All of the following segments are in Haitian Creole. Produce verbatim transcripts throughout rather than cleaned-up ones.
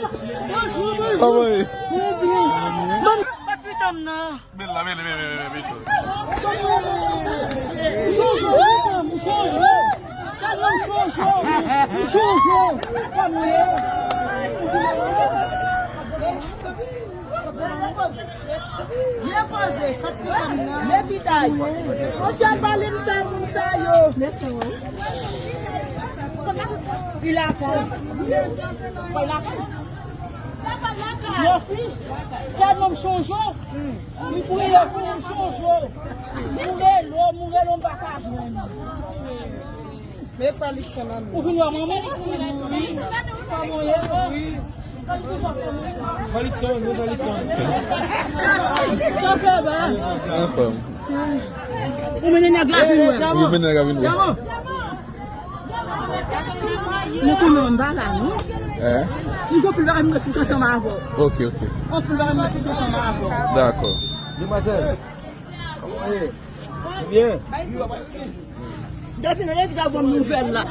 Bonjou, bonjou. Kòman ye? Mwen byen. Mwen pa pitan m nan. Bèl la, bèl, bèl, bèl, bèl, bèl. M chonje, m chonje. Tèlman m chonje, m chonje. Kòman ye? Byen poze. Men pitay. Monchè, pale m sa, moun sa yo. Li lakay. Li lakay. Yo fi, tèlman m chonje w. M kouri yo pou m chonje w. M rele w, m rele w, m pa ka jwenn ou. Men frè Likson nan men. Ou vin wè manman? Kòman w ye? Wi. Frè Likson, nou frè Likson. Sa fè ba? Anfòm. Ou mennen nèg la vin wè. Ou mennen nèg la vin wè. Nou konnen m pa la, non? Eh? M gen anpil bagay m resite ansanm avè w. Ok, ok. Anpil bagay m resite ansanm avè w. Dakò. Demwazèl. Kòman w ye? Byen. Depi nan legliz a bon nouvèl la.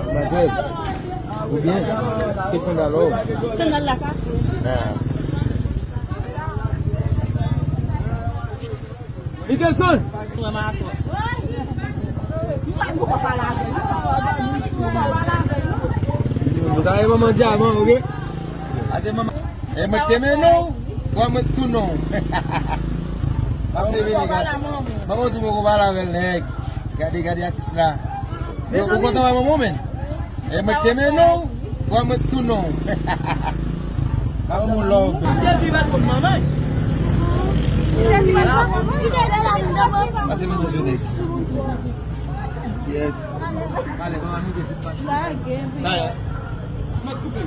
Demwazèl. Ou byen? Ki sandal ou? Sandal la kase. Ah. Mickelson! Ou ta ye manman dyaman, oke? Ase manman. E mwen te mennen w, pran mwen tou non. Mwen te mennen gade. Manman di poko pale avè l, nèg. Gade, gade atis la. Ou kontan wè manman w, men? E mwen te mennen w, pran mwen tou non. Manman w love. Pase mwen jodi. Yes. Talè. Mwen koupe.